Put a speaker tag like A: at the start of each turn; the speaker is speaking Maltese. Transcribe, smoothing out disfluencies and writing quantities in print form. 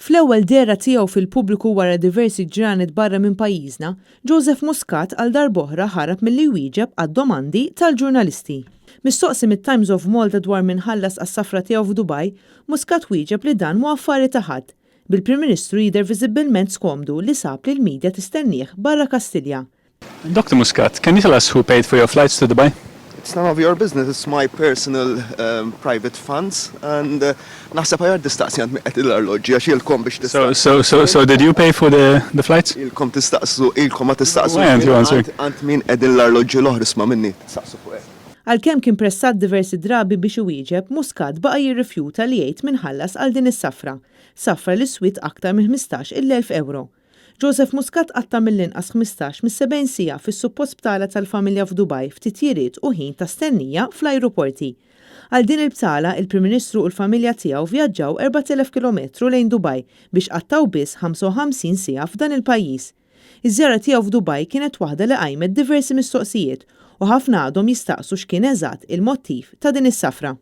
A: Fl-ewwel dehra tiegħu fil-pubbliku wara diversi ġranet barra minn pajjiżna, Joseph Muscat għal darb'oħra ħarab milli jwieġeb għad-domandi tal-ġurnalisti. Mistoqsi mit-Times of Malta dwar min ħallas għas-safra tiegħu f'Dubaj, Muscat wieġeb li dan mhu affari ta' ħadd, bil-Prim Ministru jidher viżibbilment skomdu li sab li l-media tistennieh barra Kastilja.
B: Dr. Muscat, can you tell us who paid for your flights to Dubai?
C: It's none of your business, it's my personal private funds and naħseb aħjar tistaqsi għand min qed l-arloġġi għax ilkom biex
B: tistaqsu. So did you pay for the flights?
C: Ilkom tistaqsu, ilkom ma tistaqsu.
B: Why aren't you answering?
C: Għand min qegħdin l-arloġġi l-oħra, isma' minni, tistaqsu fuq hekk.
A: Għalkemm kien pressat diversi drabi biex iwieġeb, Muscat baqa' jirrifjuta li jgħid min ħallas għal din is-safra. Safra li swiet aktar minn 15,000 euro. Joseph Muscat qatta' mill-inqas 15 mis-70 siegħa fis-suppost btala tal-familja f'Dubaj f'titjiriet u ħin ta' stennija fl-ajruporti. Għal din il-btala, il-Prim Ministru u l-familja tiegħu vjaġġaw 4,000 kilometru lejn Dubaj biex qattgħu biss 55 siegħa f'dan il-pajjiż. Iż-żjara tiegħu f'Dubaj kienet waħda li qajmet diversi mistoqsijiet u ħafna għadhom jistaqsu x'kien eżatt il-mottiv ta' din is-safra.